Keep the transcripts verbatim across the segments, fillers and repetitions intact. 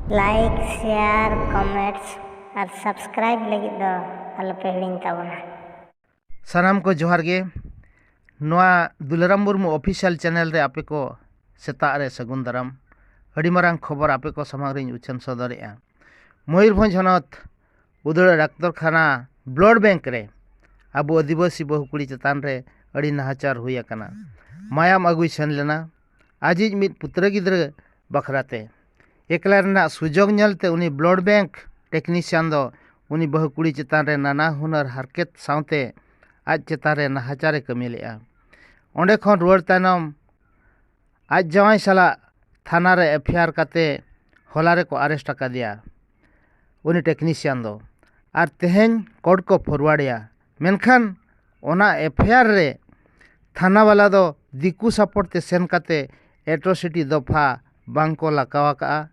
Like, share, comments ᱟᱨ subscribe ᱞᱟᱹᱜᱤᱫ ᱫᱚ ᱟᱞᱚᱯᱮ ᱦᱤᱲᱤᱧ ᱛᱟᱵᱚᱱᱟ᱾ ᱥᱟᱱᱟᱢ ᱠᱚ ᱡᱚᱦᱟᱨ ᱜᱮ᱾ ᱱᱚᱣᱟ ᱫᱩᱞᱟᱨᱟᱢ ᱢᱩᱨᱢᱩ official channel ᱨᱮ ᱟᱯᱮ ᱠᱚ ᱥᱮᱛᱟᱜ ᱨᱮ ᱥᱟᱹᱜᱩᱱ ᱫᱟᱨᱟᱢ᱾ ᱟᱹᱰᱤ ᱢᱟᱨᱟᱝ ᱠᱷᱚᱵᱚᱨ ᱟᱯᱮ ᱠᱚ ᱥᱟᱢᱟᱝ ᱨᱤᱧ ᱩᱪᱷᱟᱹᱱ ᱥᱚᱫᱚᱨᱮᱜᱼᱟ᱾ ᱢᱚᱭᱩᱨᱵᱷᱚᱸᱡᱽ ᱦᱚᱱᱚᱛ ᱩᱫᱽᱲᱟ ᱰᱟᱠᱛᱚᱨ ᱠᱷᱟᱱᱟ blood bank ᱨᱮ ᱟᱵᱚ ᱟᱹᱫᱤᱵᱟᱹᱥᱤ ᱵᱟᱹᱦᱩ ᱠᱩᱲᱤ ᱪᱮᱛᱟᱱ ᱨᱮ ᱟᱹᱰᱤ ᱱᱟᱦᱟᱪᱟᱨ ᱦᱩᱭ ᱟᱠᱟᱱᱟ᱾ ᱢᱟᱭᱟᱢ ᱟᱹᱜᱩᱭ ᱥᱮᱱ ᱞᱮᱱᱟ ᱟᱡᱤᱡ ᱢᱤᱫ ᱯᱩᱛᱨᱟᱹ ᱜᱤᱫᱽᱨᱟᱹ ᱵᱟᱠᱷᱨᱟᱛᱮ᱾ ᱮᱠᱞᱟ ᱨᱮᱱᱟᱜ ᱥᱩᱡᱳᱜᱽ ᱧᱮᱞᱛᱮ ᱩᱱᱤ blood bank technician ᱫᱚ ᱩᱱᱤ ᱵᱟᱹᱦᱩ ᱠᱩᱲᱤ ᱪᱮᱛᱟᱱ ᱨᱮ ᱱᱟᱱᱟ ᱦᱩᱱᱟᱹᱨ ᱦᱟᱨᱠᱮᱛ ᱥᱟᱶᱛᱮ ᱟᱡ ᱪᱮᱛᱟᱱ ᱨᱮ ᱱᱟᱦᱟᱪᱟᱨᱮ ᱠᱟᱹᱢᱤ ᱞᱮᱫᱼᱟ᱾ ᱚᱸᱰᱮ ᱠᱷᱚᱱ ᱨᱩᱣᱟᱹᱲ ᱛᱟᱭᱱᱚᱢ ᱟᱡ ᱡᱟᱶᱟᱭ ᱥᱟᱞᱟᱜ ᱛᱷᱟᱱᱟ ᱨᱮ FIR ᱠᱟᱛᱮ ᱦᱚᱞᱟ ᱨᱮᱠᱚ arrest ᱟᱠᱟᱫᱮᱭᱟ ᱩᱱᱤ technician ᱫᱚ, ᱟᱨ ᱛᱮᱦᱮᱧ court ᱠᱚ forward ᱮᱭᱟ᱾ ᱢᱮᱱᱠᱷᱟᱱ ᱚᱱᱟ FIR ᱨᱮ ᱛᱷᱟᱱᱟ ᱵᱟᱞᱟ ᱫᱚ ᱫᱤᱠᱩ support ᱛᱮ ᱥᱮᱱ ᱠᱟᱛᱮ atrocity ᱫᱚᱯᱷᱟ ᱵᱟᱝ ᱠᱚ ᱞᱟᱜᱟᱣ ᱟᱠᱟᱜᱼᱟ᱾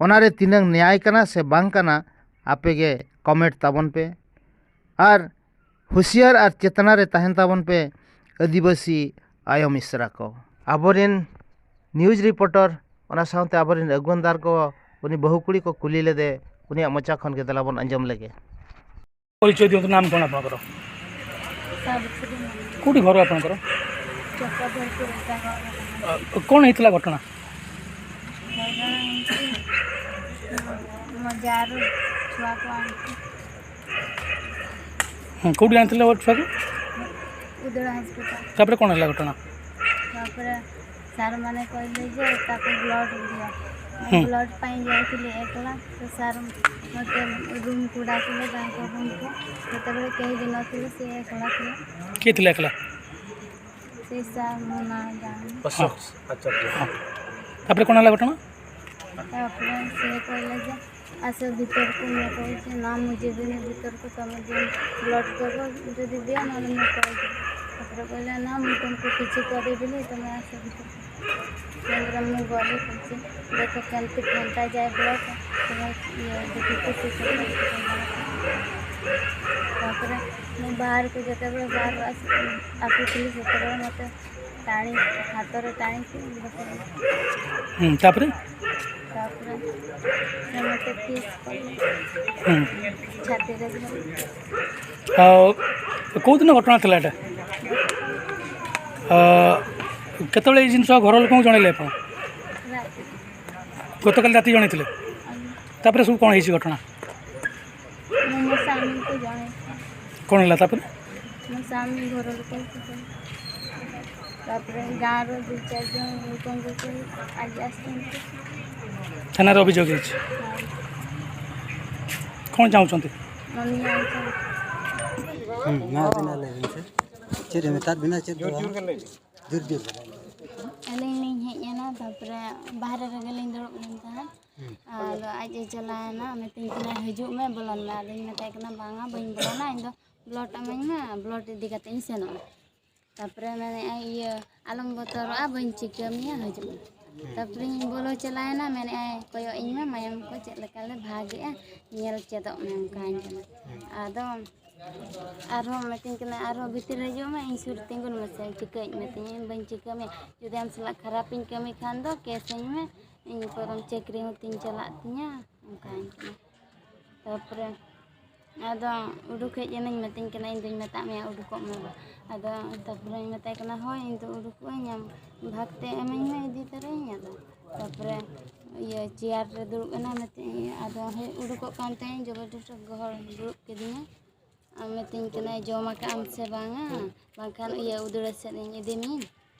ᱚᱱᱟᱨᱮ ᱛᱤᱱᱟᱹᱝ ᱱᱮᱭᱟᱭ ᱠᱟᱱᱟ ᱥᱮ ᱵᱟᱝ ᱠᱟᱱᱟ, ᱟᱯᱮ ᱜᱮ comment ᱛᱟᱵᱚᱱ ᱯᱮ᱾ ᱟᱨ ᱦᱩᱥᱤᱭᱟᱨ ᱟᱨ ᱪᱮᱛᱱᱟ ᱨᱮ ᱛᱟᱦᱮᱱ ᱛᱟᱵᱚᱱ ᱯᱮ, ᱟᱹᱫᱤᱵᱟᱹᱥᱤ ᱟᱭᱳ ᱢᱤᱥᱨᱟ ᱠᱚ᱾ ᱟᱵᱚᱨᱮᱱ news reporter, ᱚᱱᱟ ᱥᱟᱶᱛᱮ ᱟᱵᱚᱨᱮᱱ ᱟᱹᱜᱩᱣᱟᱹᱱᱫᱟᱨ ᱠᱚ ᱩᱱᱤ ᱵᱟᱹᱦᱩ ᱠᱩᱲᱤ ᱠᱚ ᱠᱩᱞᱤ ᱞᱮᱫᱮ, ᱩᱱᱤᱭᱟᱜ ᱢᱚᱪᱟ ᱠᱷᱚᱱ ᱜᱮ ᱫᱮᱞᱟ ᱵᱚᱱ ᱟᱸᱡᱚᱢ ᱞᱮᱜᱮ᱾ ᱯᱚᱨᱤᱪᱚᱭ ଦିଅନ୍ତୁ, ନାମ କ'ଣ ଆପଣଙ୍କର? ସାବିତ୍ରୀ ମଣ୍ଡଳ। କୋଉଠି ଘର ଆପଣଙ୍କର? ଚକଧରପୁର, ଏଇଟା ଘର। ଅ, କ'ଣ ହେଇଥିଲା ଘଟଣା? ଘଟଣା ହେଇଛି, ମୋ ଯାଆର ଛୁଆକୁ ଆଣିକି। ହୁଁ, କୋଉଠି ଆଣିଥିଲେ ଛୁଆକୁ? ଉଦଳା ହସ୍ପିଟାଲ। ତାପରେ କ'ଣ ହେଲା ଘଟଣା? ତାପରେ ସାର୍ମାନେ କହିଲେ ଯେ ତାକୁ ବ୍ଲଡ୍ ଦିଅ। ମୁଁ ହୁଁ। ବ୍ଲଡ୍ ପାଇଁ ଯାଇଥିଲି ଏକଲା, ତ ସାର୍ ମୋତେ ରୁମ୍କୁ ଡାକିଲେ, ତାଙ୍କ ରୁମ୍କୁ। ସେତେବେଳେ କେହି ବି ନଥିଲେ, ସେ ଏକଲା ଥିଲେ। କିଏ ଥିଲେ ଏକଲା? ସେ ସାର୍, ମୋ ନାଁ ଜାଣିନି। ଅଶୋକ ଆଚାର୍ଯ୍ୟ। ହଁ। ତାପରେ କ'ଣ ହେଲା ଘଟଣା? ତାପରେ ସେ କହିଲେ ଯେ, "ଆସ ଭିତରକୁ।" ମୁଁ କହୁଛି, "ନା, ମୁଁ ଯିବିନି ଭିତରକୁ, ତମେ ଦିଅ, ବ୍ଲଡ୍ ଦେବ ଯଦି ଦିଅ, ନହେଲେ ମୁଁ ପଳେଇଯିବି।" ତାପରେ କହିଲେ, "ନା, ମୁଁ ତମକୁ କିଛି କରିବିନି, ତମେ ଆସ ଭିତରକୁ।" ତାପରେ ମୁଁ ଗଲି, କହୁଛି, "ଦେଖ କେମିତି ଫେଣ୍ଟା ଯାଏ ବ୍ଲଡ୍, ତମେ ଇଏ ଦେଖିକି ସେ ସବୁ।" ତାପରେ ମୁଁ ବାହାରକୁ ଯେତେବେଳେ ବାହାରୁ ଆସି-, ଆସୁଥିଲି, ସେତେବେଳେ ମୋତେ ଟାଣି, ହାତରେ ଟାଣିକି ବସେଇଲେ। ହୁଁ, ତାପରେ? ତାପରେ ସମସ୍ତେ ଫିସ୍ କଲେ। ହୁଁ। ଛାତି ରେ ଧରି। ଆଉ କୋଉ ଦିନ ଘଟଣା ଥିଲା ଏଇଟା? ଆ, କେତେବେଳେ ଏଇ ଜିନିଷ ଘର ଲୋକଙ୍କୁ ଜଣେଇଲେ ଆପଣ? ରାତି। ଗତକାଲି ରାତି ଜଣେଇଥିଲେ? ଆଜ୍ଞା। ତାପରେ ସବୁ କ'ଣ ହେଇଛି ଘଟଣା? ମୁଁ ମୋ ସ୍ୱାମୀଙ୍କୁ ଜଣେଇଥିଲି। କ'ଣ ହେଲା ତାପରେ? ମୋ ସ୍ୱାମୀ ଘର ଲୋକଙ୍କୁ କହିଲେ। ତାପରେ ଗାଁର ଦୁଇ ଚାରି ଜଣ ଲୋକଙ୍କୁ କହି ଆଜି ଆସିଛନ୍ତି। ଥାନାରେ ଅଭିଯୋଗ ହେଇଛି। କ'ଣ ଚାହୁଁଛନ୍ତି? ᱢᱟᱹᱱᱢᱤ ᱟᱭ ᱪᱮᱫ? ᱦᱩᱸ, ᱱᱚᱣᱟ ᱵᱮᱱᱟᱣ ᱞᱟᱹᱜᱤᱫ ᱥᱮ ᱪᱮᱫ ᱮ ᱢᱮᱛᱟᱫ ᱵᱮᱱᱟ? ᱪᱮᱫ ᱫᱚ ᱵᱟᱝ? ᱡᱳᱨ ᱡᱳᱨ ᱵᱮᱱᱟᱣ ᱞᱟᱹᱜᱤᱫ᱾ ᱟᱹᱞᱤᱧ ᱞᱤᱧ ᱦᱮᱡ ᱮᱱᱟ, ᱛᱟᱨᱯᱚᱨᱮ ᱵᱟᱦᱨᱮ ᱨᱮᱜᱮ ᱞᱤᱧ ᱫᱩᱲᱩᱵ ᱞᱮᱱ ᱛᱟᱦᱮᱸᱫ᱾ ᱦᱩᱸ᱾ ᱟᱫᱚ ᱟᱡ ᱮ ᱪᱟᱞᱟᱣ ᱮᱱᱟ, ᱢᱤᱛᱟᱹᱧ ᱠᱟᱱᱟ, "ᱦᱤᱡᱩᱜ ᱢᱮ, ᱵᱚᱞᱚᱱ ᱢᱮ᱾" ᱟᱫᱚᱧ ᱢᱮᱛᱟᱭ ᱠᱟᱱᱟ, "ᱵᱟᱝᱟ, ᱵᱟᱹᱧ ᱵᱚᱞᱚᱱᱟ, ᱤᱧ ᱫᱚ ᱵᱞᱚᱰ ᱮᱢᱟᱹᱧ ᱢᱮ, ᱵᱞᱚᱰ ᱤᱫᱤ ᱠᱟᱛᱮ ᱤᱧ ᱥᱮᱱᱚᱜᱼᱟ᱾" ᱛᱟᱨᱯᱚᱨᱮ ᱢᱮᱱᱮᱫᱼᱟᱭ, "ᱤᱭᱟᱹ, ᱟᱞᱚᱢ ᱵᱚᱛᱚᱨᱚᱜᱼᱟ, ᱵᱟᱹᱧ ᱪᱤᱠᱟᱹ ᱢᱮᱭᱟ, ᱦᱤᱡᱩᱜ ᱢᱮ᱾" ᱛᱟᱨᱯᱚᱨᱮᱧ ᱵᱚᱞᱚ ᱪᱟᱞᱟᱣᱮᱱᱟ, ᱢᱮᱱᱮᱫᱼᱟᱭ, "ᱠᱚᱭᱚᱜ ᱤᱧ ᱢᱮ, ᱢᱟᱭᱟᱢ ᱠᱚ ᱪᱮᱫ ᱞᱮᱠᱟ ᱞᱮ ᱵᱷᱟᱜᱮᱜᱼᱟ, ᱧᱮᱞ ᱪᱮᱫᱚᱜ ᱢᱮ", ᱚᱱᱠᱟᱧ ᱠᱟᱱᱟ᱾ ᱟᱫᱚ ᱟᱨᱦᱚᱸ ᱢᱤᱛᱟᱹᱧ ᱠᱟᱱᱟ, "ᱟᱨᱦᱚᱸ ᱵᱷᱤᱛᱤᱨ ᱨᱮ ᱦᱤᱡᱩᱜ ᱢᱮ, ᱤᱧ ᱥᱩᱨ ᱛᱤᱸᱜᱩᱱ ᱢᱮᱥᱮ, ᱪᱤᱠᱟᱹᱧ ᱢᱮᱛᱟᱹᱧ, ᱤᱧ ᱵᱟᱹᱧ ᱪᱤᱠᱟᱹ ᱢᱮᱭᱟ, ᱡᱩᱫᱤ ᱟᱢ ᱥᱟᱞᱟᱜ ᱠᱷᱟᱨᱟᱯᱤᱧ ᱠᱟᱹᱢᱤ ᱠᱷᱟᱱ ᱫᱚ ᱠᱮᱥᱟᱹᱧ ᱢᱮ, ᱤᱧ ᱯᱚᱨᱚᱢ ᱪᱟᱹᱠᱨᱤ ᱦᱚᱸ ᱛᱤᱧ ᱪᱟᱞᱟᱜ ᱛᱤᱧᱟ", ᱚᱱᱠᱟᱧ ᱠᱟᱱᱟ᱾ ᱛᱟᱨᱯᱚᱨᱮ ᱟᱫᱚ ᱩᱰᱩᱠ ᱦᱮᱡ ᱮᱱᱟᱹᱧ, ᱢᱮᱛᱟᱹᱧ ᱠᱟᱱᱟ, "ᱤᱧ ᱫᱩᱧ ᱢᱮᱛᱟᱜ ᱢᱮᱭᱟ, ᱩᱰᱩᱠᱚᱜ ᱢᱮ ᱵᱟ-", ᱟᱫᱚ ᱛᱟᱨᱯᱚᱨᱮᱧ ᱢᱮᱛᱟᱭ ᱠᱟᱱᱟ, "ᱦᱳᱭ, ᱤᱧ ᱫᱚ ᱩᱰᱩᱠᱚᱜ ᱟᱹᱧ, ᱟᱢ ᱵᱷᱟᱜᱽ ᱛᱮ ᱮᱢᱟᱹᱧ ᱢᱮ, ᱤᱫᱤ ᱛᱟᱨᱟᱭᱟᱹᱧ᱾" ᱟᱫᱚ ᱛᱟᱨᱯᱚᱨᱮ ᱤᱭᱟᱹ ᱪᱮᱭᱟᱨ ᱨᱮ ᱫᱩᱲᱩᱵ ᱮᱱᱟ, ᱢᱮᱛᱟᱹᱧ, ᱟᱫᱚ ᱦᱮᱡ ᱩᱰᱩᱠᱚᱜ ᱠᱟᱱ ᱛᱟᱦᱮᱸᱧ, ᱡᱚᱵᱚᱨᱫᱚᱥᱛᱤ ᱜᱚᱦᱚᱲ ᱫᱩᱲᱩᱵ ᱠᱤᱫᱤᱧᱟ᱾ ᱟᱨ ᱢᱮᱛᱟᱹᱧ ᱠᱟᱱᱟᱭ, "ᱡᱚᱢ ᱟᱠᱟᱫ ᱟᱢ ᱥᱮ ᱵᱟᱝᱟ? ᱵᱟᱝᱠᱷᱟᱱ ᱤᱭᱟᱹ ᱩᱫᱽᱲᱟᱹ ᱥᱮᱫ ᱤᱧ ᱤᱫᱤ ᱢᱮᱭᱟᱹᱧ,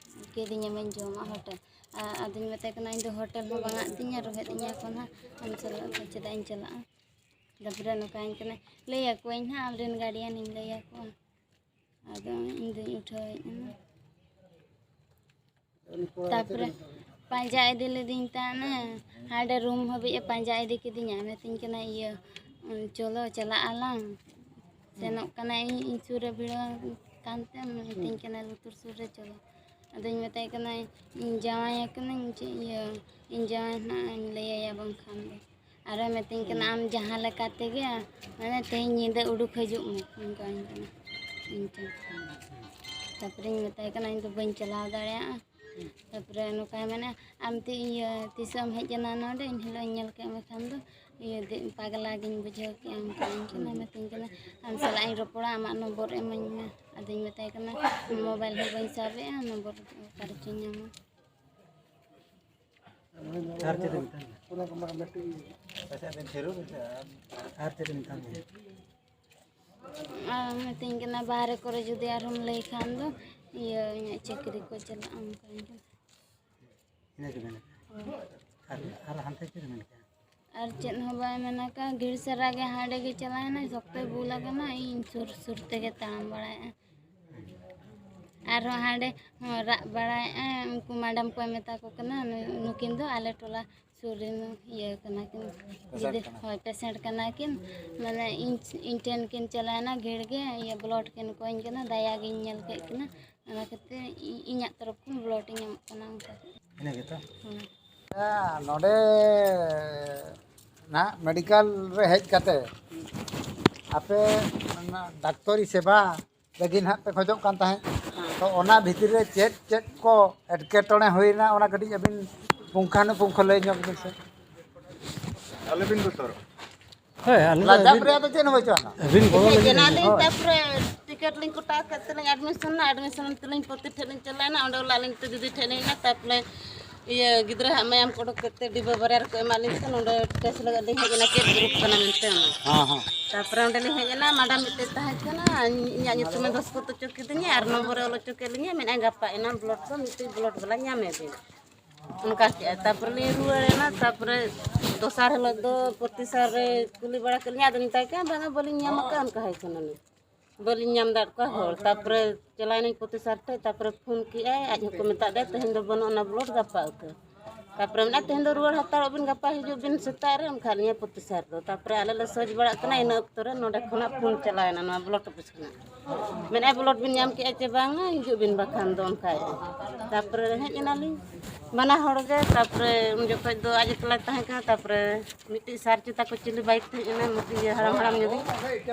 ᱠᱤᱨᱤᱧ ᱟᱹᱢᱟᱹᱧ ᱡᱚᱢᱟᱜ ᱦᱳᱴᱮᱞ᱾" ᱟᱨ ᱟᱫᱚᱧ ᱢᱮᱛᱟᱭ ᱠᱟᱱᱟ, "ᱤᱧ ᱫᱚ ᱦᱳᱴᱮᱞ ᱦᱚᱸ ᱵᱟᱝ ᱟᱫ ᱛᱤᱧᱟ, ᱨᱚᱦᱮᱫ ᱤᱧᱟ ᱠᱚ ᱱᱟᱦᱟᱜ, ᱟᱢ ᱥᱟᱞᱟᱜ ᱫᱚ ᱪᱮᱫᱟᱜ ᱤᱧ ᱪᱟᱞᱟᱜᱼᱟ?" ᱛᱟᱨᱯᱚᱨᱮ ᱱᱚᱝᱠᱟᱧ ᱠᱟᱱᱟ, "ᱞᱟᱹᱭ ᱟᱠᱚᱣᱟᱹᱧ ᱱᱟᱦᱟᱜ, ᱟᱢᱨᱮᱱ ᱜᱟᱨᱰᱤᱭᱟᱱ ᱤᱧ ᱞᱟᱹᱭ ᱟᱠᱚᱣᱟ᱾" ᱟᱫᱚ ᱤᱧ ᱫᱩᱧ ᱩᱴᱷᱟᱹᱣ ᱦᱮᱡ ᱮᱱᱟ᱾ ᱛᱟᱨᱯᱚᱨᱮ ᱯᱟᱸᱡᱟ ᱤᱫᱤ ᱞᱤᱫᱤᱧ ᱛᱟᱦᱮᱱᱟ, ᱦᱟᱸᱰᱮ ᱨᱩᱢ ᱦᱟᱹᱵᱤᱡ ᱮ ᱯᱟᱸᱡᱟ ᱤᱫᱤ ᱠᱤᱫᱤᱧᱟ, ᱢᱮᱛᱟᱹᱧ ᱠᱟᱱᱟ, "ᱤᱭᱟᱹ, ᱪᱚᱞᱚ ᱪᱟᱞᱟᱜ ᱟᱞᱟᱝ, ᱥᱮᱱᱚᱜ ᱠᱟᱱᱟ ᱤᱧ, ᱤᱧ ᱥᱩᱨ ᱨᱮ ᱵᱷᱤᱲᱟᱹᱣ ᱠᱟᱱᱛᱮ ᱢᱮᱛᱟᱹᱧ ᱠᱟᱱᱟ, ᱞᱩᱛᱩᱨ ᱥᱩᱨ ᱨᱮ ᱪᱚᱞᱚ᱾" ᱟᱫᱚᱧ ᱢᱮᱛᱟᱭ ᱠᱟᱱᱟ, "ᱤᱧ ᱡᱟᱶᱟᱭ ᱟᱠᱟᱱᱟᱹᱧ, ᱪᱮᱫ ᱤᱭᱟᱹ, ᱤᱧ ᱡᱟᱶᱟᱭ ᱦᱟᱸᱜ ᱤᱧ ᱞᱟᱹᱭ ᱟᱭᱟ ᱵᱟᱝᱠᱷᱟᱱ ᱫᱚ᱾" ᱟᱨᱮ ᱢᱮᱛᱟᱹᱧ ᱠᱟᱱᱟ, "ᱟᱢ ᱡᱟᱦᱟᱸ ᱞᱮᱠᱟ ᱛᱮᱜᱮ, ᱢᱟᱱᱮ, ᱛᱮᱦᱮᱧ ᱧᱤᱫᱟᱹ ᱩᱰᱩᱠ ᱦᱤᱡᱩᱜ ᱢᱮ", ᱚᱱᱠᱟᱧ ᱠᱟᱱᱟ ᱤᱧ ᱴᱷᱮᱱ᱾ ᱛᱟᱨᱯᱚᱨᱮᱧ ᱢᱮᱛᱟᱭ ᱠᱟᱱᱟ, "ᱤᱧ ᱫᱚ ᱵᱟᱹᱧ ᱪᱟᱞᱟᱣ ᱫᱟᱲᱮᱭᱟᱜᱼᱟ, ᱛᱟᱨᱯᱚᱨᱮ ᱱᱚᱝᱠᱟᱭ ᱢᱮᱱᱟ, "ᱟᱢ ᱛᱤ ᱤᱭᱟᱹ ᱛᱤᱥᱚᱜ ᱮᱢ ᱦᱮᱡ ᱮᱱᱟ ᱱᱚᱰᱮ? ᱤᱧ ᱦᱤᱞᱳᱜ ᱤᱧ ᱧᱮᱞ ᱠᱮᱫ ᱢᱮ ᱠᱷᱟᱱ ᱫᱚ ᱤᱭᱟᱹ ᱫᱮ- ᱯᱟᱜᱽᱞᱟ ᱜᱤᱧ ᱵᱩᱡᱷᱟᱹᱣ ᱠᱮᱫᱼᱟ", ᱚᱱᱠᱟᱧ ᱠᱟᱱᱟ, ᱢᱤᱛᱟᱹᱧ ᱠᱟᱱᱟ, "ᱟᱢ ᱥᱟᱞᱟᱜ ᱤᱧ ᱨᱚᱯᱚᱲᱟ, ᱟᱢᱟᱜ ᱱᱚᱢᱵᱚᱨ ᱤᱢᱟᱹᱧ ᱢᱮ᱾" ᱟᱫᱚᱧ ᱢᱮᱛᱟᱭ ᱠᱟᱱᱟ, "ᱢᱳᱵᱟᱭᱤᱞ ᱦᱚᱸ ᱵᱟᱹᱧ ᱥᱟᱵᱮᱜᱼᱟ, ᱱᱚᱢᱵᱚᱨ ᱚᱠᱟ ᱨᱮᱪᱚᱧ ᱧᱟᱢᱟ?" ᱟᱨ ᱪᱮᱫ ᱮᱢ ᱢᱮᱛᱟᱭ ᱠᱟᱱᱟ? ᱟᱨ ᱪᱮᱫ ᱮᱢ ᱢᱮᱛᱟᱭ ᱠᱟᱱᱟ? ᱟᱨ ᱢᱤᱛᱟᱹᱧ ᱠᱟᱱᱟ, "ᱵᱟᱦᱨᱮ ᱠᱚᱨᱮ ᱡᱩᱫᱤ ᱟᱨᱦᱚᱸᱢ ᱞᱟᱹᱭ ᱠᱷᱟᱱ ᱫᱚ ᱤᱭᱟᱹ ᱤᱧᱟᱹᱜ ᱪᱟᱹᱠᱨᱤ ᱠᱚ ᱪᱟᱞᱟᱜᱼᱟ", ᱚᱱᱠᱟᱧ ᱠᱟᱱᱟ᱾ ᱤᱱᱟᱹ ᱜᱮ ᱢᱮᱱ ᱠᱟᱜᱼᱟ᱾ ᱟᱨ, ᱟᱨ ᱦᱟᱱᱛᱮ ᱪᱮᱫ ᱮ ᱢᱮᱱ ᱠᱟᱜᱼᱟ? ᱟᱨ ᱪᱮᱫ ᱦᱚᱸ ᱵᱟᱭ ᱢᱮᱱ ᱠᱟᱜᱼᱟ᱾ ᱜᱷᱤᱲᱥᱟᱨᱟ ᱜᱮ ᱦᱟᱸᱰᱮ ᱜᱮ ᱪᱟᱞᱟᱣᱮᱱᱟᱭ, ᱥᱚᱠᱛᱚᱭ ᱵᱩᱞ ᱟᱠᱟᱱᱟ, ᱤᱧ ᱥᱩᱨ ᱥᱩᱨ ᱛᱮᱜᱮ ᱛᱟᱲᱟᱢ ᱵᱟᱲᱟᱭᱮᱫᱼᱟ᱾ ᱟᱨᱦᱚᱸ ᱦᱟᱸᱰᱮ ᱦᱚᱸ ᱨᱟᱜ ᱵᱟᱲᱟᱭᱮᱫᱼᱟ, ᱩᱱᱠᱩ ᱢᱮᱰᱟᱢ ᱠᱚᱭ ᱢᱮᱛᱟ ᱠᱚ ᱠᱟᱱᱟ, "ᱱᱩ-, ᱱᱩᱠᱤᱱ ᱫᱚ ᱟᱞᱮ ᱴᱚᱞᱟ ᱥᱩᱨ ᱨᱮᱱ ᱤᱭᱟᱹ ᱠᱟᱱᱟ ᱠᱤᱱ, ᱯᱮᱥᱮᱱᱴ ᱜᱤᱫᱟᱹᱨ, ᱠᱟᱱᱟ᱾ ᱦᱳᱭ, ᱯᱮᱥᱮᱱᱴ ᱠᱟᱱᱟ ᱠᱤᱱ, ᱢᱟᱱᱮ ᱤᱧ, ᱤᱧ ᱴᱷᱮᱱ ᱠᱤᱱ ᱪᱟᱞᱟᱣᱮᱱᱟ ᱜᱷᱤᱲ ᱜᱮ, ᱤᱭᱟᱹ ᱵᱞᱚᱰ ᱠᱤᱱ ᱠᱚᱭᱟᱹᱧ ᱠᱟᱱᱟ, ᱫᱟᱭᱟ ᱜᱤᱧ ᱧᱮᱞ ᱠᱮᱫ ᱠᱤᱱᱟ, ᱚᱱᱟ ᱠᱷᱟᱹᱛᱤᱨ ᱤ-, ᱤᱧᱟᱹᱜ ᱛᱚᱨᱚᱯ ᱠᱷᱚᱱ ᱵᱞᱚᱰ ᱤᱧ ᱮᱢᱚᱜ ᱠᱟᱱᱟ", ᱚᱱᱠᱟ᱾ ᱤᱱᱟᱹ ᱜᱮᱛᱚ? ᱦᱮᱸ᱾ ᱱᱚᱰᱮ ᱱᱟᱦᱟᱜ ᱢᱮᱰᱤᱠᱮᱞ ᱨᱮ ᱦᱮᱡ ᱠᱟᱛᱮ ᱟᱯᱮ ᱚᱱᱟ ᱰᱟᱠᱛᱚᱨᱤ ᱥᱮᱵᱟ ᱞᱟᱹᱜᱤᱫ ᱦᱟᱸᱜ ᱯᱮ ᱠᱷᱚᱡᱚᱜ ᱠᱟᱱ ᱛᱟᱦᱮᱸᱫ, ᱛᱚ ᱚᱱᱟ ᱵᱷᱤᱛᱤᱨ ᱨᱮ ᱪᱮᱫ ᱪᱮᱫ ᱠᱚ ᱮᱴᱠᱮᱴᱚᱬᱮ ᱦᱩᱭᱱᱟ, ᱚᱱᱟ ᱠᱟᱹᱴᱤᱡ ᱟᱹᱵᱤᱱ ᱯᱩᱝᱠᱷᱟᱱᱩᱯᱩᱝᱠᱷᱚ ᱞᱟᱹᱭ ᱧᱚᱜ ᱵᱤᱱ ᱥᱮ᱾ ᱟᱞᱚᱵᱤᱱ ᱵᱚᱛᱚᱨᱚᱜ᱾ ᱦᱳᱭ, ᱟᱞᱮ ᱫᱚ ᱞᱟᱡᱟᱣ ᱟᱹᱵᱤᱱ, ᱨᱮᱭᱟᱜ ᱫᱚ ᱪᱮᱫ ᱦᱚᱸ ᱵᱟᱹᱪᱩᱜ ᱟᱱᱟ᱾ ᱟᱹᱵᱤᱱ ᱜᱚᱲᱚ ᱦᱮᱡ ᱞᱟᱹᱜᱤᱫ ᱮᱱᱟᱞᱤᱧ, ᱜᱮ᱾ ᱦᱳᱭ᱾ ᱛᱟᱨᱯᱚᱨᱮ ᱴᱤᱠᱤᱴ ᱞᱤᱧ ᱠᱚᱴᱟ ᱠᱮᱫ ᱛᱮᱞᱤᱧ ᱮᱰᱢᱤᱥᱚᱱ ᱮᱱᱟ᱾ ᱮᱰᱢᱤᱥᱚᱱ ᱛᱮᱞᱤᱧ ᱯᱚᱛᱤ ᱴᱷᱮᱱ ᱞᱤᱧ ᱪᱟᱞᱟᱣᱮᱱᱟ᱾ ᱚᱸᱰᱮ ᱞᱟᱞᱤᱧ ᱛᱮ ᱫᱤᱫᱤ ᱴᱷᱮᱱ ᱞᱤᱧ ᱮᱱᱟ, ᱛᱟᱨᱯᱚᱨᱮ ᱤᱭᱟᱹ ᱜᱤᱫᱽᱨᱟᱹ ᱦᱟᱸᱜ ᱢᱟᱭᱟᱢ ᱠᱚ ᱚᱰᱚᱠ ᱠᱮᱫ ᱛᱮ ᱰᱤᱵᱟᱹ ᱵᱟᱨᱭᱟ ᱨᱮᱠᱚ ᱮᱢᱟᱫ ᱞᱤᱧ ᱛᱟᱦᱮᱸᱫ᱾ ᱱᱚᱸᱰᱮ ᱴᱮᱥᱴ ᱞᱟᱹᱜᱤᱫ ᱞᱤᱧ ᱦᱮᱡ ᱮᱱᱟ, ᱪᱮᱫ ᱜᱨᱩᱯ ᱠᱟᱱᱟ ᱢᱮᱱᱛᱮ ᱚᱱᱟ᱾ ᱦᱮᱸ, ᱦᱮᱸ᱾ ᱛᱟᱨᱯᱚᱨᱮ ᱚᱸᱰᱮ ᱞᱤᱧ ᱦᱮᱡ ᱮᱱᱟ, ᱢᱮᱰᱟᱢ ᱢᱤᱫᱴᱮᱡ ᱛᱟᱦᱮᱸ ᱠᱟᱱᱟ, ᱤᱧᱟᱹᱜ ᱧᱩᱛᱩᱢᱮ ᱫᱚᱥᱠᱚᱛ ᱦᱚᱪᱚ ᱠᱤᱫᱤᱧᱟ ᱟᱨ ᱱᱚᱢᱵᱚᱨᱮ ᱚᱞ ᱦᱚᱪᱚ ᱠᱮᱫ ᱞᱤᱧᱟ, ᱢᱮᱱᱮᱫᱼᱟᱭ, "ᱜᱟᱯᱟ ᱮᱱᱟᱝ ᱵᱞᱚᱰ ᱫᱚ ᱢᱤᱫᱴᱤᱡ ᱵᱞᱚᱰ ᱵᱟᱞᱟ ᱧᱟᱢᱮ ᱵᱤᱱ᱾" ᱚᱱᱠᱟ ᱠᱮᱫᱼᱟᱭ᱾ ᱛᱟᱨᱯᱚᱨᱮ ᱞᱤᱧ ᱨᱩᱣᱟᱹᱲ ᱮᱱᱟ᱾ ᱛᱟᱨᱯᱚᱨᱮ ᱫᱚᱥᱟᱨ ᱦᱤᱞᱳᱜ ᱫᱚ ᱯᱨᱚᱛᱤ ᱥᱟᱨ ᱨᱮ ᱠᱩᱞᱤ ᱵᱟᱲᱟ ᱠᱮᱫ ᱞᱤᱧᱟ, ᱟᱫᱚ ᱢᱮᱛᱟᱭ ᱠᱟᱱᱟ, "ᱵᱟᱝᱟ, ᱵᱟᱹᱞᱤᱧ ᱧᱟᱢ ᱟᱠᱟᱫᱼᱟ", ᱚᱱᱠᱟ ᱦᱟᱭ ᱠᱟᱱᱟᱞᱤᱧ᱾ ᱵᱟᱹᱞᱤᱧ ᱧᱟᱢ ᱫᱟᱲᱮᱭᱟᱜ ᱠᱚᱣᱟ ᱦᱚᱲ᱾ ᱛᱟᱨᱯᱚᱨᱮ ᱪᱟᱞᱟᱣᱮᱱᱟᱹᱧ ᱯᱨᱚᱛᱤ ᱥᱟᱨ ᱴᱷᱮᱡ, ᱛᱟᱨᱯᱚᱨᱮ ᱯᱷᱳᱱ ᱠᱮᱜᱼᱟᱭ, ᱟᱡ ᱦᱚᱸᱠᱚ ᱢᱮᱛᱟᱫ ᱫᱮᱭᱟ, "ᱛᱮᱦᱮᱧ ᱫᱚ ᱵᱟᱹᱱᱩᱜ ᱟᱱᱟ ᱵᱞᱚᱰ, ᱜᱟᱯᱟ ᱩᱛᱟᱹᱨ᱾" ᱛᱟᱨᱯᱚᱨᱮ ᱢᱮᱱᱟ, "ᱛᱮᱦᱮᱧ ᱫᱚ ᱨᱩᱣᱟᱹᱲ ᱦᱟᱛᱟᱲᱚᱜ ᱵᱤᱱ, ᱜᱟᱯᱟ ᱦᱤᱡᱩᱜ ᱵᱤᱱ ᱥᱮᱛᱟᱜ ᱨᱮ", ᱚᱱᱠᱟ ᱞᱤᱧᱟ ᱯᱨᱚᱛᱤ ᱥᱟᱨ ᱫᱚ᱾ ᱛᱟᱨᱯᱚᱨᱮ ᱟᱞᱮ ᱞᱮ ᱥᱚᱡᱽ ᱵᱟᱲᱟᱜ ᱠᱟᱱᱟ, ᱤᱱᱟᱹ ᱚᱠᱛᱚ ᱨᱮ ᱱᱚᱰᱮ ᱠᱷᱚᱱᱟᱜ ᱯᱷᱳᱱ ᱪᱟᱞᱟᱣᱮᱱᱟ, ᱱᱚᱣᱟ ᱵᱞᱚᱰ ᱚᱯᱷᱤᱥ ᱠᱷᱚᱱᱟᱜ᱾ ᱢᱮᱱᱮᱫᱼᱟᱭ, "ᱵᱞᱚᱰ ᱵᱤᱱ ᱧᱟᱢ ᱠᱮᱜᱼᱟ ᱪᱮ ᱵᱟᱝᱟ? ᱦᱤᱡᱩᱜ ᱵᱤᱱ ᱵᱟᱠᱷᱟᱱ ᱫᱚ", ᱚᱱᱠᱟᱭᱮᱫᱼᱟᱭ᱾ ᱛᱟᱨᱯᱚᱨᱮ ᱦᱮᱡ ᱮᱱᱟᱞᱤᱧ ᱵᱟᱱᱟ ᱦᱚᱲ ᱜᱮ᱾ ᱛᱟᱨᱯᱚᱨᱮ ᱩᱱ ᱡᱚᱠᱷᱚᱡ ᱫᱚ ᱟᱡ ᱮᱠᱞᱟᱭ ᱛᱟᱦᱮᱸ ᱠᱟᱱᱟ᱾ ᱛᱟᱨᱯᱚᱨᱮ ᱢᱤᱫᱴᱤᱡ ᱥᱟᱨ ᱪᱮᱛᱟ ᱠᱚ ᱪᱤᱞᱤ ᱵᱟᱭ ᱛᱟᱦᱮᱸ ᱠᱟᱱᱟ, ᱢᱤᱫᱴᱤᱡ ᱤᱭᱟᱹ ᱦᱟᱲᱟᱢ ᱦᱟᱲᱟᱢ ᱧᱚᱜ ᱜᱮ᱾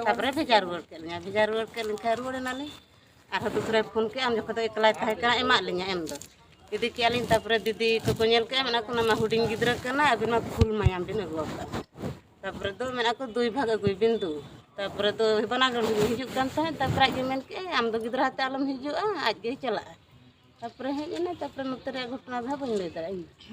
ᱛᱟᱨᱯᱚᱨᱮ ᱵᱷᱮᱡᱟ ᱨᱩᱣᱟᱹᱲ ᱠᱮᱫ ᱞᱤᱧᱟ᱾ ᱵᱷᱮᱡᱟ ᱨᱩᱣᱟᱹᱲ ᱠᱮᱫ ᱞᱤᱧ ᱠᱷᱟᱱ ᱨᱩᱣᱟᱹᱲ ᱮᱱᱟᱞᱤᱧ᱾ ᱟᱨᱦᱚᱸ ᱫᱚᱥᱨᱟᱭ ᱯᱷᱳᱱ ᱠᱮᱫᱼᱟ, ᱩᱱ ᱡᱚᱠᱷᱚᱡ ᱫᱚ ᱮᱠᱞᱟᱭ ᱛᱟᱦᱮᱸ ᱠᱟᱱᱟ, ᱮᱢᱟᱜ ᱞᱤᱧᱟ ᱮᱢ ᱫᱚ᱾ ᱤᱫᱤ ᱠᱮᱜᱼᱟ ᱞᱤᱧ, ᱛᱟᱨᱯᱚᱨᱮ ᱫᱤᱫᱤ ᱛᱟᱠᱚ ᱧᱮᱞ ᱠᱮᱜᱼᱟ, ᱢᱮᱱᱟ ᱠᱚ, "ᱚᱱᱟ ᱢᱟ ᱦᱩᱰᱤᱧ ᱜᱤᱫᱽᱨᱟᱹ ᱠᱟᱱᱟ, ᱟᱹᱵᱤᱱ ᱢᱟ ᱯᱷᱩᱞ ᱢᱟᱭᱟᱢ ᱵᱤᱱ ᱟᱹᱜᱩ ᱟᱠᱟᱫ᱾" ᱛᱟᱨᱯᱚᱨᱮ ᱫᱚ ᱢᱮᱱᱟ ᱠᱚ, "ᱫᱩᱭ ᱵᱷᱟᱜᱽ ᱟᱹᱜᱩᱭ ᱵᱤᱱ ᱫᱩ᱾" ᱛᱟᱨᱯᱚᱨᱮ ᱫᱚ ᱵᱟᱱᱟᱨ ᱜᱮ ᱦᱤᱡᱩᱜ ᱠᱟᱱ ᱛᱟᱦᱮᱸᱫ, ᱛᱟᱨᱯᱚᱨᱮ ᱟᱡ ᱜᱮ ᱢᱮᱱ ᱠᱮᱜᱼᱟᱭ, "ᱟᱢ ᱫᱚ ᱜᱤᱫᱽᱨᱟᱹ ᱟᱛᱮ ᱟᱞᱚᱢ ᱦᱤᱡᱩᱜᱼᱟ, ᱟᱡ ᱜᱮᱭ ᱪᱟᱞᱟᱜᱼᱟ᱾" ᱛᱟᱨᱯᱚᱨᱮ ᱦᱮᱡ ᱮᱱᱟᱭ, ᱛᱟᱨᱯᱚᱨᱮ ᱱᱚᱛᱮ ᱨᱮᱭᱟᱜ ᱜᱷᱚᱴᱚᱱᱟ ᱫᱚ ᱦᱟᱸᱜ ᱵᱟᱹᱧ ᱞᱟᱹᱭ ᱫᱟᱲᱮᱭᱟᱜᱼᱟ ᱤᱧ ᱫᱚ᱾